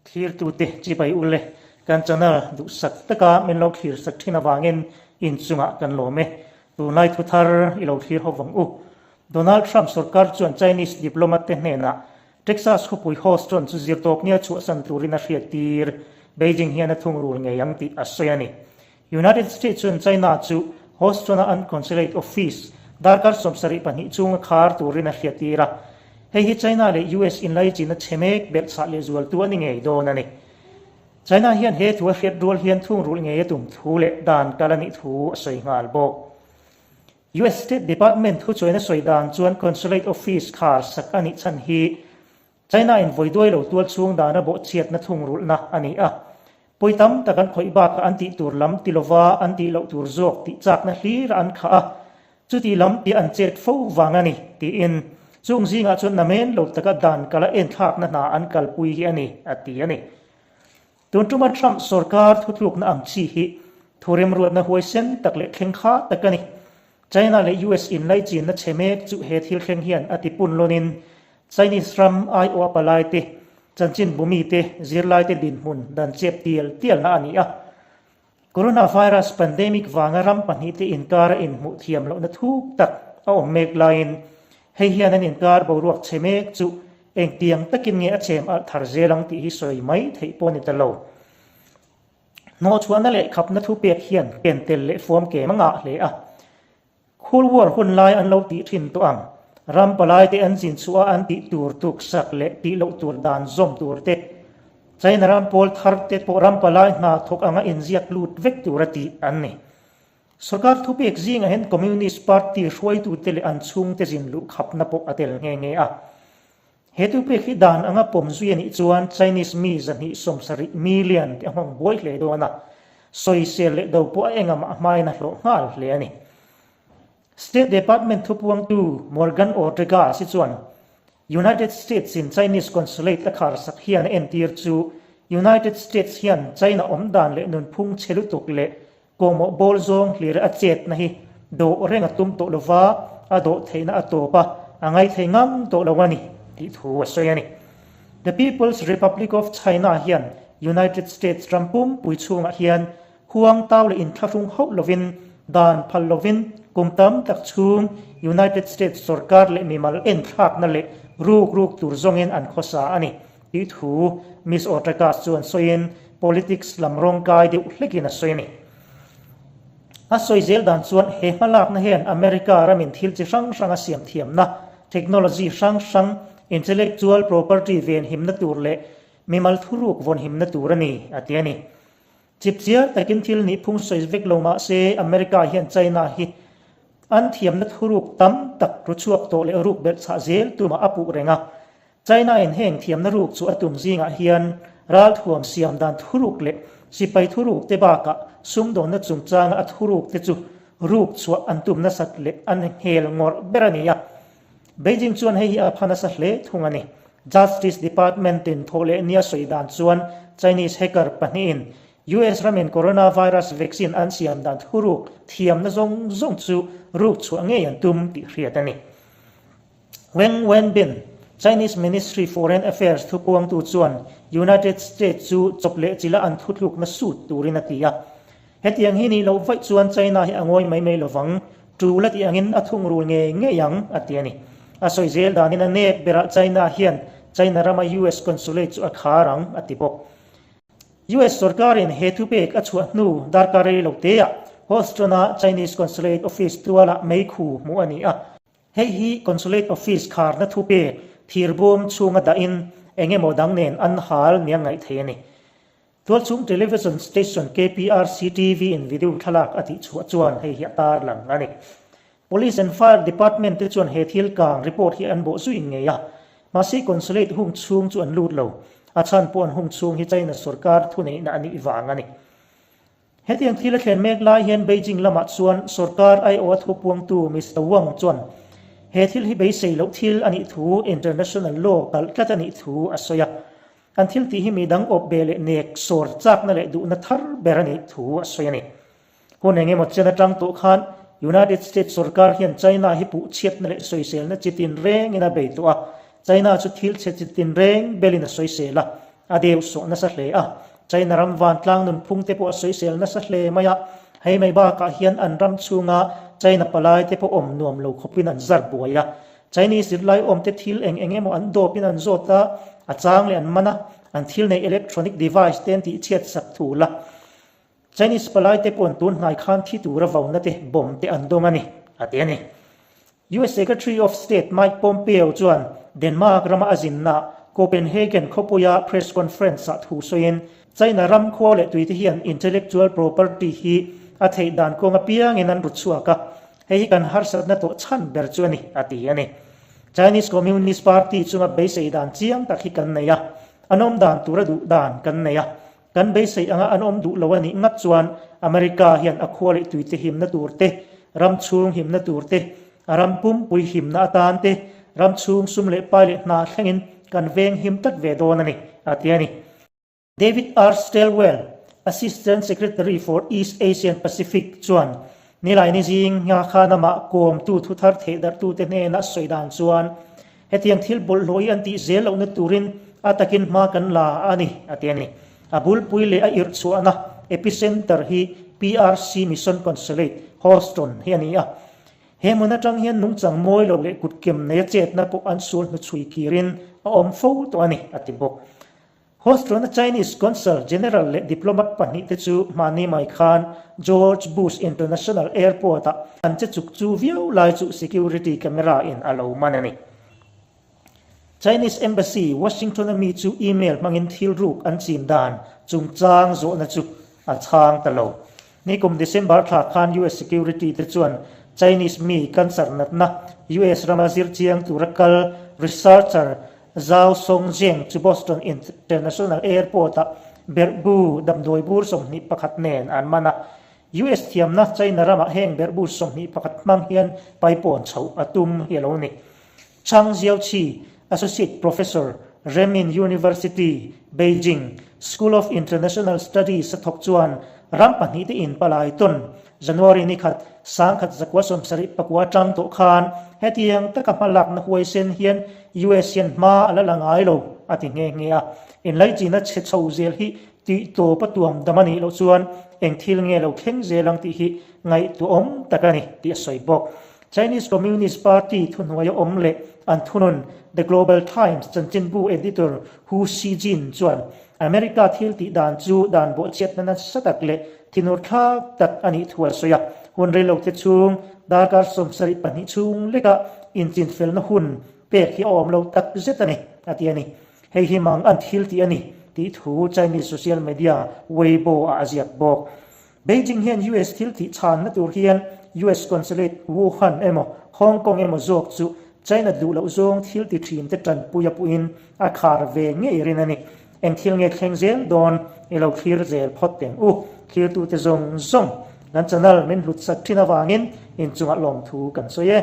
Thlirtute chibai u le, kan channel duhsak taka min lo thlir sak thin avangin inchungah kan lawm e. Tunlai thu thar i lo thlir ho vang u. Donald Trump sorkar chuan Chinese diplomat te hnenah Texas khawpui Houston chu zirtawp nia chhuahsan turin a hriattir. Beijing hian a thungrul ngei ang tih a sawi a ni. United States chuan China chu Houston-a an consulate office darkar 72 chunga khar turin a hriattir a. Hei hi China leh US inlaichin a chhe mek belhchhah lehzualtu a ni ngei dawn a ni. China hian he thu a hriat rual hian thungrulh ngei a tum thu leh dan kal a nih thu a sawi nghal bawk. US State Department thuchuaina sawi dan chuan consulate office khar sak a nih chhan hi China in vawi duai lo tual chhung dana bawhchhiatna thungrulhna a ni a. Pawi tam tak an khawih bakah an tih tur lam ti lova an tih loh tur zawk tih chakna hlir an khah a, chuti lam piah an chet fo vang a ni, tiin chung zingah chuan namen lo taka dan kala enthlakna hna an kalpui hi a ni, a ti a ni. Tun tuma Trump sorkar thutlukna ang chi hi thu remruatna huaisen tak leh thleng kha tak a ni. China leh US inlaichinna chhe mek chu he thil thleng hian a ti punlawnin Chinese ram aiawh a palaite, chanchinbu mite, zirlaite dinhmun dan chep tial tialna a ni a. Coronavirus pandemic vanga ram pahnihte inkara inhmuh thiam lohna thuk tak a awm mek laiin hei hian an inkar boruak chhe mek chu engtiang takin nge a chem alh thar zel ang tih hi sawi mai theih pawh a ni ta lo. Hnawhchhuahna leh khapna thupek hian ken tel leh fuam kem a ngah hle a. Cold War hun lai an lo tih thin tawh ang. Ram palaite an zin chhuah a an tih tur tuksak leh tih loh tur dan zawm tur te, China ram pawl thar te pawh ram palai hna thawk anga inziak lut vek tur a tih an ni. Sorkar thupek zingah hian Communist Party hruaitute leh an chhungte zin luh khapna pawh a tel nghe nghe a. He thupek hi dan anga pawm zui a nih chuan Chinese mi 270 million te a nghawng buai hle dawn a, sawisel leh do pawh a engamah hmain a hlawh nghal hle a ni. State Department thupuangtu Morgan Ortega si chuan United States in Chinese consulate a kharsak hian a entir chu United States hian China awmdan leh nunphung chhe lutuk leh Kawhmawh bawl zawng hlir a chetna hi dawh reng a tum tawh lova, a dawh theihna a tawp a, a ngaithei ngam tawh lo a ni, tih thu a sawi a ni. The People's Republic of China hian United States ram pumpui chhungah hian huang tau leh inthlahrung hauh lovin, dan phal lovin kum tam tak chhung United States sorkar leh mimal enthlakna leh ruk ruk tur zawngin an khawsa a ni, Tih thu Miss Ortega chuan sawiin politics lam rawngkai deuh hlekin a sawi a ni. A sawi zel dan chuan he hmalakna hian America ramin thil chi hrang hrang a siam thiamna, technology hrang hrang, intellectual property venhimna tur leh mimal thuruk vawnhimna tur a ni, a ti a ni. Chipchiar takin thil nih phung sawi vek lo mah se America hian China hi an thiamna thuruk tam tak ru chhuak tawh leh ruk belh chhah zel tumah a puh reng a. China in heng thiamna ruk chu a tum zingah hian ralthuam siam dan thuruk leh sipai thuruk te bakah sumdawnna chungchanga a thuruk te chu ruk chhuah an tum nasat leh an hel ngawrh ber a ni a. Beijing chuan hei hi a pha nasa hle thung a ni. Justice Department in thawhleh nia sawi dan chuan Chinese hacker pahnihin US ramin coronavirus vaccine an siam dan thuruk thiamna zawng zawng chu ruk chhuah ngei an tum tih hriat a ni. Wang Wenbin, Chinese Ministry Foreign Affairs thupuangtu chuan United States chu chawp leh chila an thutlukna sut turin a ti a. Hetiang hi nih loh vaih chuan China hi a ngawi mai mai lovang, tul a tih angin a thungrul ngei ngei ang, a ti a ni. A sawi zel danin a nek berah China hian China rama US consulate chu a khar ang, a ti bawk. US sorkarin he thupek a chhuah hnu darkar rei lo teah Houston-a Chinese consulate office tualah meikhu hmuh a ni a. Hei hi consulate office kharna thupek thirbawm chhunga dahin eng emaw dang nen an hal nia ngaih theih a ni. Tualchhung Television Station KPRC TV in video thlalak a tihchhuah chuan hei hi a tarlang a ni. Police and Fire Department te chuan he thil kang report hi an bawh zui ngei a, mahse Consulate hung chhung chu an lut lo. A chhan pawh an hung chhung hi China sorkar thuneihna a nih vang a ni. Hetiang thil a thlen mek lai hian Beijing lamah chuan sorkar aiawha thupuangtu Mister Wang chuan he thil hi beisei loh thil a nih thu international law kalh tlat a nih thu a sawi a. An thil tih hi mi dang awp be leh nek sawr chakna leh duhna thar ber a nih thu a sawi a ni. Hun eng emaw chen atang tawh khan United States sorkar hian China hi puh chhiatna leh sawiselna chi tin rengin a bei tawh a, China chu thil chhe chi tin reng belin a sawisel a. A deu sawh nasa hle a. China ram vantlang nunphung te pawh a sawisel nasa hle mai a. Hei mai bakah hian an ram chhunga China palai te pawh awm nuam lo khawpin an zar buai a. Chinese zirlai awmte thil eng eng emaw an dawpin an zawt a, a chang leh an man a, an thil neih electronic device te an tihchhiat sak thul a. Chinese palai te pawh an tun hnai khan thi tura vauna te bomb te an dawng a ni, a ti a ni. US Secretary of State Mike Pompeo chuan Denmark rama a zinna Copenhagen khawpuia press conference-ah thu sawiin, China ram khua leh tuite hian intellectual property hi a theih dan kawng apiangin an ru chhuak a, hei hi kan harsatna tawh chhan ber chu a ni, a ti a ni. Chinese Communist Party chunga beisei dan chiang tak hi kan nei a, an awm dan tura duh dan kan nei a, Kan beisei anga an awm duh lo a nih ngat chuan America hian a khua leh tuite himna tur te, ram chhung himna tur te, a ram pumpui himna atan te, ram chhung sum leh pai leh hna thlengin kan veng him tlat ve dawn a ni, a ti a ni. David R. Stilwell, Assistant Secretary for East Asia and Pacific chuan Nilaini zinga khan amah kawmtu thuthar thehdarhtute hnena sawi dan chuan Hetiang thil bawlhhlawh hi an tih zel lohna turin a takin hma kan la a ni, a ti a ni. A bulpui leh a irh chhuahna, epicenter, hi PRC Mission Consulate, Houston hi a ni a. He hmun atang hian nungchang mawi lo leh kutkem neia chetna pawh an sual hnuchhui kirin a awm fo tawh a ni, a ti bawk. Houston-a Chinese Consul General leh diplomat pahnihte chu hmani mai khan George Bush International Airport-ah an che chuk chu viau lai chu security camera-in a lo man a ni. Chinese Embassy, Washington-a mi chu email hmangin thil ruk an chin dan chungchang zawhna chu a chhang ta lo. Nikum December thla khan US security te chuan Chinese mi cancer natna US rama zir chiang tura kal researcher Zhao Songzheng chu Boston International Airport-ah berhbu damdawi bur 21 nen an man a. US thiamna China ramah heng berhbu 21 hmang hian paipawn chhoh a tum hi a lo ni. Chang Xiaoqi, Associate Professor, Renmin University, Beijing, School of International Studies a thawk chuan ram pahnihte inpalai tawn January ni khat 1979 atang tawh khan hetiang taka hmalakna huaisen hian US hian hma a la la ngai lo, a ti nghe nghe a. Inlaichinna chhe chho zel hi tih tawp a tuam dam a nih loh chuan eng thil nge lo thleng zel ang tih hi ngaihtuahawm tak a ni tih a sawi bawk. Chinese Communist Party thuhnuaia awm leh an thunun The Global Times chanchinbu editor Hu Xijin chuan America thil tih dan chu dan bawhchhiatna nasa tak leh thinur thlak tak a nih thu a sawi a. Hun reilote chhung darkar 72 chhung leka inchinfelna hun pek hi a awm lo tak zet a ni, a ti a ni. Hei hi mang an thil tih a ni tih thu Chinese social media Weibo-ah a ziak bawk. Beijing hian US thil tih chhanna tur hian US Consulate Wuhan emaw Hong Kong emaw zawk chu China duh loh zawng thil ti thin te tanpui a puhin a khar ve ngei rin a ni. Eng thil nge thleng zel dawn i lo thlir zel phawt teng u. Thlirtute zawng zawng kan channel min hlut sat thin avangin inchungah lawmthu kan sawi e.